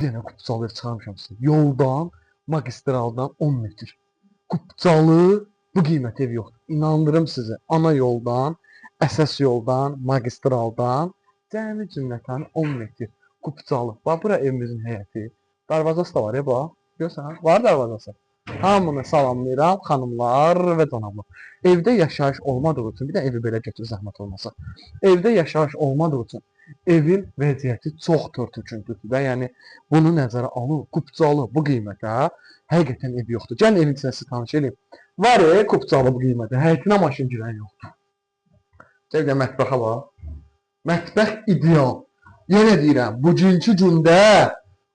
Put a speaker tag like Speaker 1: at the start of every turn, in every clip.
Speaker 1: Bir dənə Kupçalı ev çıxarmışam sizə. Yoldan, magistraldan 10 metr. Kupçalı bu qiymət ev yoxdur. İnandırım sizi. Ana yoldan, əsas yoldan, magistraldan cəmi cümlətən 10 metr. Kupçalı. Bax bura evimizin həyəti. Darvazası da var ya bax. Görürsən? Var darvazası. Hamını salamlayıram, xanımlar və cənablar. Evdə yaşayış olmadığı üçün, bir də evi belə götür zəhmət olmasa. Evdə yaşayış olmadığı üçün evin vəziyyəti çox törtüküntüdür də. Yəni bunu nəzərə alıb, Kupçalı bu qiymətə həqiqətən ev yoxdur. Gəlin evin içinə sizi tanış eləyim. Var Kupçalı bu qiymətə, həyətinə maşın girən yoxdur. Gəl də mətbəxə bax. Mətbəx ideal. Yenə deyirəm, bugünkü gündə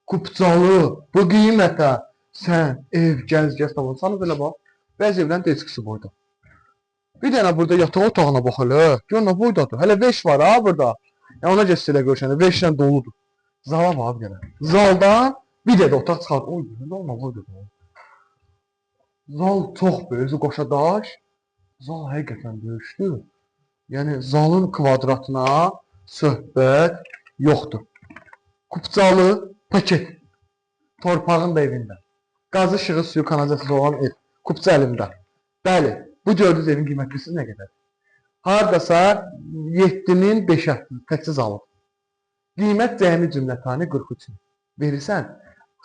Speaker 1: Kupçalı bu qiymətə sən ev gəz-gəz tapırsan belə bax. Bəzi evlərin deskisi boyda. Bir dənə burada yataq otağına bax hələ. Gör nə boydadır. Hələ 5 var ha burada. Yəni ona görə sizə görüşəndə 5-lə doludur. Zala bax bir dənə. Zaldan bir də otaq çıxar. Oy, nə olma boydadır. Zal çox böyük, özü qoşa daş. Zal həqiqətən böyükdür. Yəni zalın kvadratına söhbət yoxdur. Kupçalı paket. Torpağın da evində. Qazı, işığı, suyu, kanalizasiyası olan ev. Kupça əlimdə. Bəli, bu gördüyünüz evin qiyməti bilirsiniz nə qədər? Hardasa 7-nin 5-ə təkcə alıb. Qiymət cəmi cümlətani 43 min. Verirsən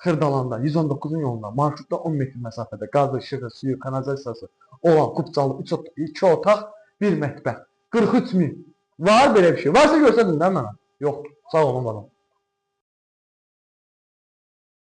Speaker 1: Xırdalanda 119-un yolunda marşrutda 10 metr məsafədə qazı, işığı, suyu, kanalizasiyası olan Kupçalı 3 2 otaq, bir mətbəx. 43 min. Var belə bir şey. Varsa göstərin də mənə. Yox, sağ olun, var olun.